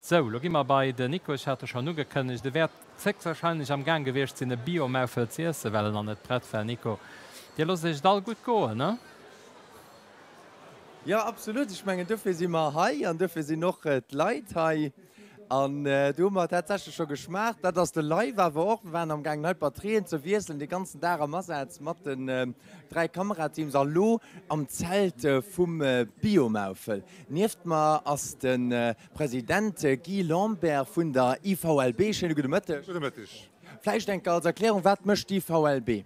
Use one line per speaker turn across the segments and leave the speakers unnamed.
Sou, lo gi mer bei den Nico. Ech hat e schonn ugekënnegt, e wäert zéckwahrscheinlech am Gaang gewiescht sinn, e Bio-Maufel z'iessen, well en nach net prett war. Nico, Dir loosst Iech et all gutt goen, ne?
Jo, absolut. Ech mengen, dofir si mer hei an dofir sinn och d'Leit hei. An do hu mer tatsächlech scho geschmaacht. Dat ass de Live awer och. Mir waren am gaangen, hei d'Batterien ze wiesselen, de ganzen Dag am Asaz mat den 3 Kamerateams a lo am Zelt vum Biomaufel. Nieft mer ass de President Guy Lambert vun der IVLB. Schéine gudde Mëtteg.
Gudde Mëtteg.
Vläicht enke als Erklärung, Wat mécht d'IVLB?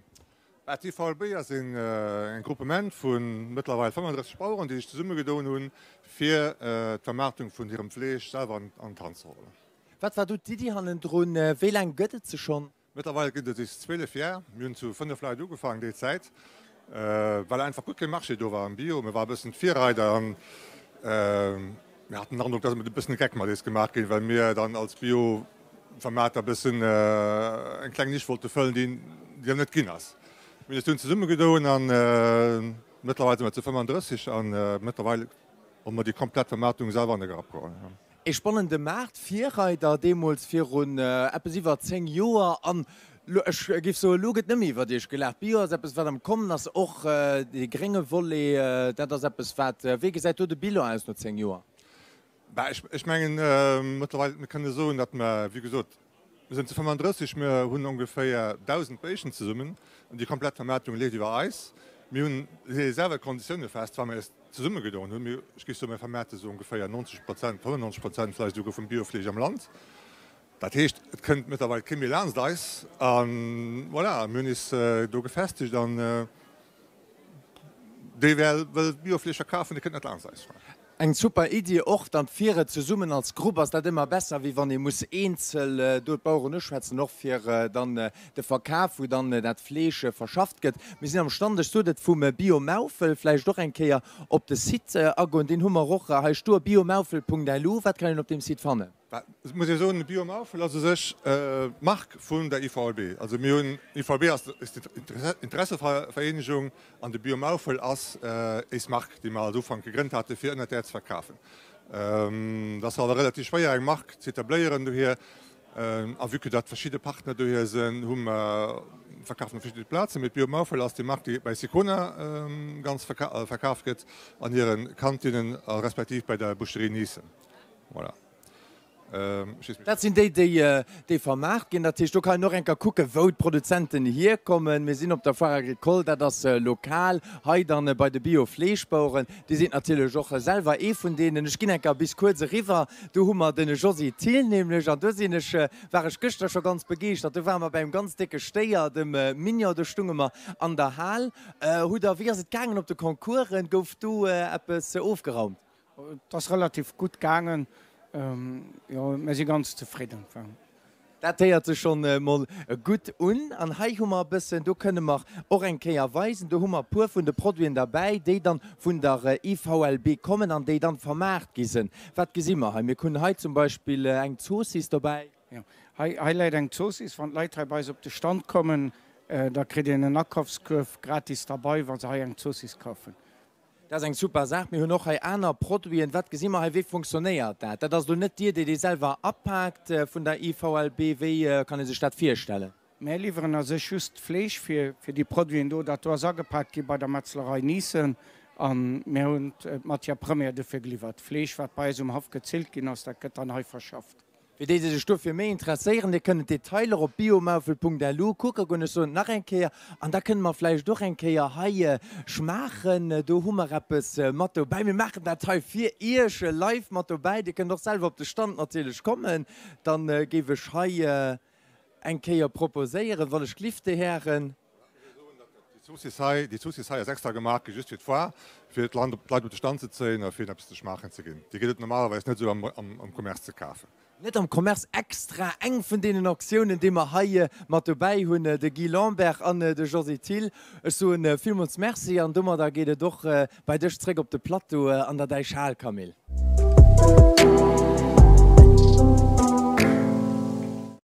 D'IVLB ass en Gruppement vu mëttlerweil 35 Baueren, déi sech zesummegedoen hunn, fir d'Vermaartung vun hirem Fleesch selwer an d'Hand ze huelen.
Wat war do d'Iddi hannendrun? Wéi laang gëtt et se schonn?
Mëttlerweil gëtt et eis 12 Jar. Mir hunn zu 5 Leit ugefaangen déi Zäit, well einfach guer kee Marché do war am Bio. Mir ware bëssen d'Virreider an mir haten den Androck, dass e bëssen e Geck mat eis gemaach ginn, well mir dann als Bio-Vermaarter bëssen eng kleng Nisch wollte fëllen, déi dann net ginn ass. Mir hunn eis dunn zesummegedoen an mëttlerweil si mer zu 35 an mëttlerweil hu mer déi komplett Vermaartung selwer an de Grapp geholl.
Ee spannende Maart, Virreider deemools virun eppes iwwer 10 Joer. An ech géif soen, elo gëtt net méi iwwert Iech gelaacht. Bio ass eppes, wat am Kommen ass, och dee grénge Volet, dat ass eppes, wat. Wéi gesäit do de Bilan aus no 10 Joer?
Bah, ech mengen mëttlerweil, mir kënne soen, datt mer, wéi gesot, mir sinn zu 35, mir hunn ongeféier 1.000 Béischen zesummen an déi komplett Vermaartung leeft iwwer eis. Mir hunn déi selwer Konditioune fest, wa mir eis Zesummegedoen hunn. Mir, ech géif soen, mir vermaarte sou ongeféier 90 Prozent, 95 Prozent vläicht esouguer vum Biofleesch am Land. Dat heescht, et kënnt mëttlerweil kee méi laanscht eis. A voilà, mir hunn eis do gefestegt an dee wëll Biofleesch verkafen, dee kënnt net laanscht eis.
Eng super Iddi, och dann fir et zesummen als Grupp ass dat ëmmer besser wéi wann ee muss eenzel do d'Baueren uschwätzen, och fir dann de Verkaf wou dann dat Fleesch verschafft gëtt. Mir sinn am Stand, ech sot et, vum Bio Maufel, vläicht och eng Kéier op de Site agoen, deen hu mer och hei stoen, biomaufel.lu. Wat kann een op deem Site fannen?
Et muss ee soen, de Bio Maufel ass u sech d'Mark vun der IVLB. Also mir hunn, IVLB ass d'Interessevereenegung an de Bio Maufel ass éis Mark, déi mer als Ufank gegrënnt hate fir ënnert där ze verkafen. Et ass awer relativ schwéier eng Mark z'etabléieren dohier. A vue que datt verschidde Partner dohier sinn, hu mer, verkafen op verschidde Plazen. Mee d'Bio Maufel ass déi Mark, déi bei Sicona ganz verkaf gëtt an hire Kantinnen a respektiv bei der Boucherie Nissen. Voilà.
Dat sinn déi, déi vermaart ginn. Dat heescht, do kann een och eng Kéier kucken, wou d'Produzenten hierkommen. Mir sinn op der Foire Agricole, dat ass lokal. Hei dann bei de Bio-Fleeschbaueren. Dir sidd natierlech och selwer ee vun deenen. Ech ginn eng Kéier bis kuerz eriwwer. Do hu mer de Josy Thill nämlech. An do sinn ech, war ech gëschter scho ganz begeeschtert. Do ware mer bei engem ganz décke Stéier, dem Mignon. Do stunge mer an der Hal. Hutt Der, wéi ass et gaangen op de Concoursen? Gouf do eppes ofgeraumt?
Et ass relativ gutt gaangen, jo, mir si ganz zefridden.
Dat héiert sech schonn emol gutt un. An hei hu mer e bëssen, do kënne mer och eng Kéier weisen, do hu mer e puer vun de Produiten derbäi, déi dann vun der IVLB kommen an déi dann vermaart gi sinn. Wat gesi mer hei? Mir hunn hei zum Beispill eng Zoossiss dobäi.
Jo, hei, hei läit eng Zoossiss. Wann d'Leit hei bei eis op de Stand kommen, da kritt een en Akafskuerf gratis derbei, wa se hei eng Zoossiss kaufen.
Dat ass eng super Saach. Mir hunn och hei aner Produiten. Wat gesi mer hei? Wéi funktionéiert dat? Dat ass elo net Dir, déi déi selwer apaakt vun der IVLB. Wéi kann ee sech dat virstellen?
Mär liwweren a sech just d'Fleesch fir déi Produiten do. Dat do ass agepaakt gi bei der Metzlerei Niesen a mir hunn d'Matière première dofir geliwwert. D'Fleesch, wat bei eis um Haff gezillt ginn ass, dat gëtt dann hei verschafft.
Fir déi, déi sech dofir méi interesséieren, dir kënnen d'Detailer op biomaufel.lu kucke goen. Ech soen et nach eng Kéier, an da kënne mer vläicht och eng Kéier hei schmaachen. Do hu mer eppes mat dobäi. Mir maachen dat hei fir Iech live mat dobäi. Dir kënnt och selwer op de Stand natierlech kommen. Da géif ech hei eng Kéier proposéieren, wann ech glift, Dir Hären.
Déi Zoossiss hei ass extra gemaach gi just fir d'Foire, fir d'Leit op de Stand ze zéien a fir hinnen eppes ze schmaachen ze ginn. Déi gëtt et normalerweis net esou am Commerce ze kafen.
Net am Commerce, extra eng vun deenen Aktiounen, déi mer hei mat dobäi hunn, de Guy Lambert an de Josy Thill. Ech soen villmools Merci an domadder geet et och bei dech zréck op de Plateau an der Däichhal, Camille.